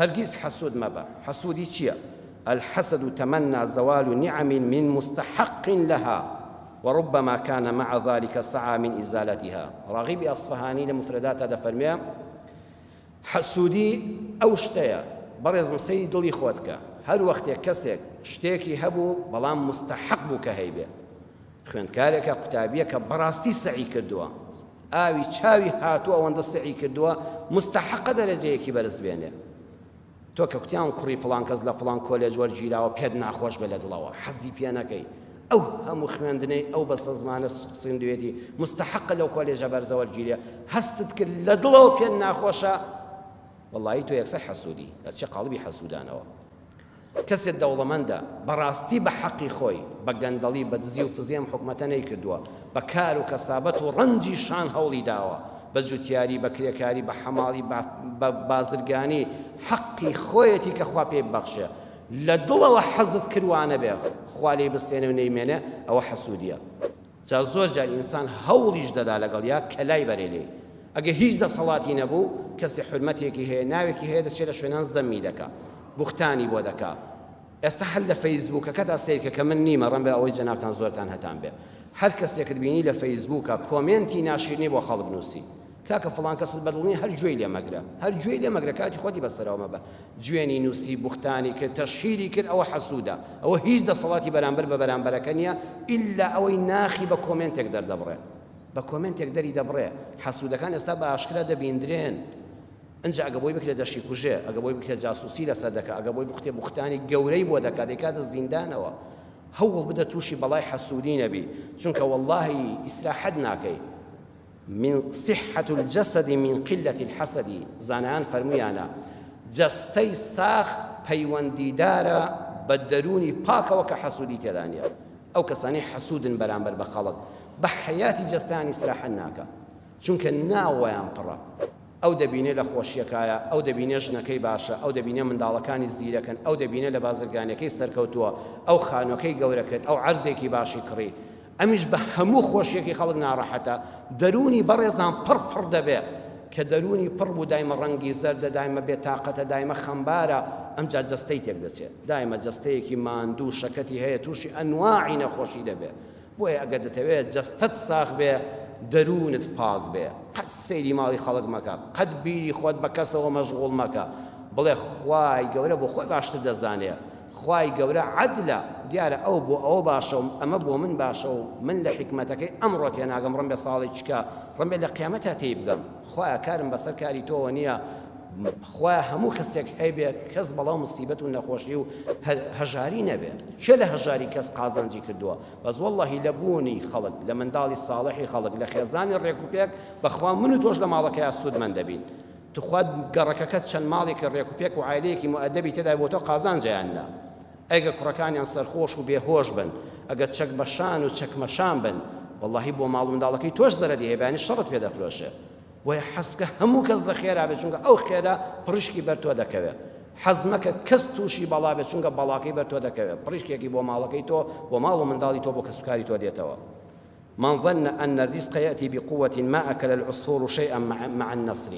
هەرگیز حەسوود مەبە. حەسوودی چییە؟ الحسد تمنی زوال نعم من مستحق لها وربما كان مع ذلك سعى من ازالتها ڕاغیبی ئەسفەهانی لە مفرداتا دەفەرموێ حەسوودی ئەو شتەیە بەڕێزم سەیری دڵی خۆت کە هەر وەختێک کەسێک شتێکی هەبوو بەڵام مستحق بوو کە هەیبێ خوێندکارێکە قوتابیەکە بەڕاستی سەعی کردووە ئاوی چاوی هاتوو ئەوەندە سعی کردووە مستحقە دەرەجەیەکی بەرز بێنێ. تۆ کە کوتیان کوڕی فڵان کەس لە فڵان کۆلێج وەرگیراوە پێت ناخۆش بێ لە دڵەوە حەزی پێ نەکەی ئەو هەموو خوێندنەی ئەو بەسە زمانە خوێندوێتی مستحقە لەو کۆلێژە بەرزە وەرگیرێ هەستت کرد لە دڵەوە پێت ناخۆشە وەڵایی تۆ یەکسەر حەسوودی ئەچێ قاڵبی حەسوودانەوە. کەسێ دەوڵەمەندە بەڕاستی بە حەقی خۆی بە گەندەڵی بە دزی و فزی ئەم حکومەتە نەیکردووە بە کار و کەسابەت و ڕەنجی شان هەوڵی داوە بە جوتیاری بە کرێکاری بە حەماڵی بە بازرگانی حەقی خۆیەتی کە خوا پێی ببەخشێ لە دڵەوە حەزت کرد وانەبێ خوا لێی بستێنێ و نەیمێنێ ئەوە حەسوودیە. جا زۆر جار ئینسان هەوڵیش دەدا لەگەڵیا کە لای بەرێ لێی ئەگە هیچ دەسەڵاتی نەبوو کەسێ حورمەتێکی هەیە ناوێکی هەیە دەچێ لە شوێنان زەمی دەکا بوختانی بۆ دەکا ئێستا هەر لە فەیسبووکەکەدا سەیرکە کە من نیمە ڕەنبە ئەوەی جەنابتان زۆرتان هەتان بێ هەر کەسێکت بینی لە فەیسبووکە کۆمێنتی ناشیرنی بۆ خەڵک نووسی کاکە فڵان کەست بەدڵ نیە هەر گوێی لێ مەگرە هەر گوێی لێ مەگرە کاتی خۆتی بەسەرەوە مەبە جوێنی نووسی بوختانی کرد تەشهیری کرد ئەوە حەسوودە ئەوە هیچ دەسەڵاتی بەرامبەر بە بەرامبەرەکە نییە ئیلا ئەوەی ناخی بە کۆمێنتێک دەردەبڕێ بە کۆمێنتێک دەری دەبڕێ حەسوودەکان ئێستا بە ئاشکرا دەبیندرێن ئەنجا ئەگە بۆی بکرێت دەشی کوژێ ئەگە بۆی بکرێت جاسوسی لەسەر دەکا ئەگە بۆی بکرێت بوختانی گەورەی بۆ دەکا دەیکاتە زیندانەوە هەوڵ بدە تووشی بەڵای حەسوودی نەبی چونکە وەڵڵاهی ئیسراحەت ناکەی من صحة الجسد من قلة الحسد، زانایان فەرموویانە، جەستەی ساخ پەیوەندیدارە بە دەروونی پاکەوە کە حەسوودی تێدا نییە، ئەو کەسانەی حەسوودن بەرامبەر بە خەڵک بە حەیاتی جەستەیان ئیسراحەت ناکا، چونکە ناوەیان پڕە، ئەو دەبینێ لە خۆشیەکایە، ئەو دەبینێ ژنەکەی باشە، ئەو دەبینێ منداڵەکانی زیرەکن، ئەو دەبینێ لە بازرگانیەکەی سەرکەوتووە، ئەو خانووەکەی گەورە کرد، ئەو عەرزێکی باشی کڕی، ئەمیش بە هەموو خۆشیەکی خەڵک ناڕەحەتە دەروونی بەڕێزان پڕ پڕ دەبێ کە دەروونی پڕ بوو دایمە ڕەنگی زەردە دایمە بێتاقەتە دایمە خەمبارە ئەمجا جەستەی تێک دەچێت دایمە جەستەیەکی ماندوو شەکەتی هەیە تووشی ئەنواعی نەخۆشی دەبێ بۆیە ئەگەر دەتەوێت جەستەت ساغ بێ دەروونت پاک بێ قەت سەیری ماڵی خەڵک مەکە قەت بیری خۆت بە کەسەوە مەشغوڵ مەکە بڵێ خوای گەورە بۆ خۆی باشتر دەزانێ خوای گەورە عەدلە، دیارە ئەو بۆ ئەوە باشە و ئەمە بۆ من باشە و من لە حیکمەتەکەی ئەمڕۆ تێناگەم ڕەنبێ ساڵێکیکە ڕەنبێ لە قیامەتا تێی بگەم خوایە کارم بەسەر کاری تۆوە نییە خوایە هەموو کەسێک هەیبێ کەس بەڵا و مسیبەت و نەخۆشی و هەژاری نەبێ کێ لە هەژاری کەس قازانجی کردووە بەس وەڵڵاهی لە بوونی خەڵک لە منداڵی ساڵحی خەڵک لە خێزانی ڕێک و پێک بەخوا من و تۆش لە ماڵەکەیا سوودمەند دەبین توخوا گەڕەکەکەت چەند ماڵێکی ڕێک و پێک و عایلەیەکی موئەدەبی تێدایە بۆ تۆ قازانجە یان نا؟ ئەگە کوڕەکانیان سەرخۆش و بێ هۆش بن، ئەگە چەک بە شان و چەکمەشان بن، وەڵاهی بۆ ماڵ و منداڵەکەی تۆش زەرەری هەیە بەیانی شەڕت پێ دەفرۆشێ. بۆیە حەز بکە هەموو کەس لە خێرا بێت چونکە ئەو خێرە پڕیشکی بەر تۆ دەکەوێ. حەز مەکە کەس تووشی بەڵا بێت چونکە بەڵاکەی بەر تۆ دەکەوێ، پڕیشکێکی بۆ ماڵەکەی تۆ، بۆ ماڵ و منداڵی تۆ، بۆ کەسوکاری تۆ دێتەوە. من ظن ان الرزق یاتی بقوة ما اکل العصفور شیئا مع النصر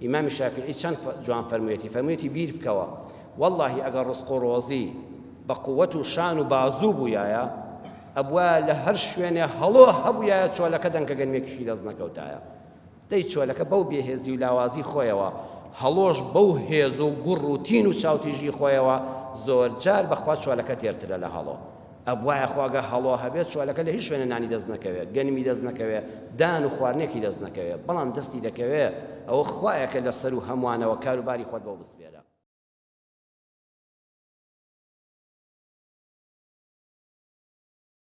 ئیمامی شافعی چەند جوان فەرموویەتی فەرموویەتی بیر بکەوە وەڵڵاهی ئەگەر ڕزق و ڕۆزی بە قووەت و شان و بازوو بوویایە ئەبوایە لە هەر شوێنێ هەڵۆ هەبوویایە چۆلەکە دەنکە گەنمێکیشی دەست نەکەوتایە دەی چۆلەکە بەو بێهێزی و لاوازی خۆیەوە، هەڵۆش بەو هێز و گوڕ و تین و چاوتیژی خۆیەوە، زۆرجار بەخوا چۆلەکە تێرترە لە هەڵۆ. ئەبوایە خۆ ئەگەر هەڵۆ هەبێت چۆلەکە لە هیچ شوێنێ نانی دەست نەکەوێ، گەنمی دەست نەکەوێ، دان و خواردنێکی دەست نەکەوێ، بەڵام دەستی دەکەوێ، ئەوە خوایە کە لە سەروو هەمووانەوە کاروباری خۆت بەو بسپێرە.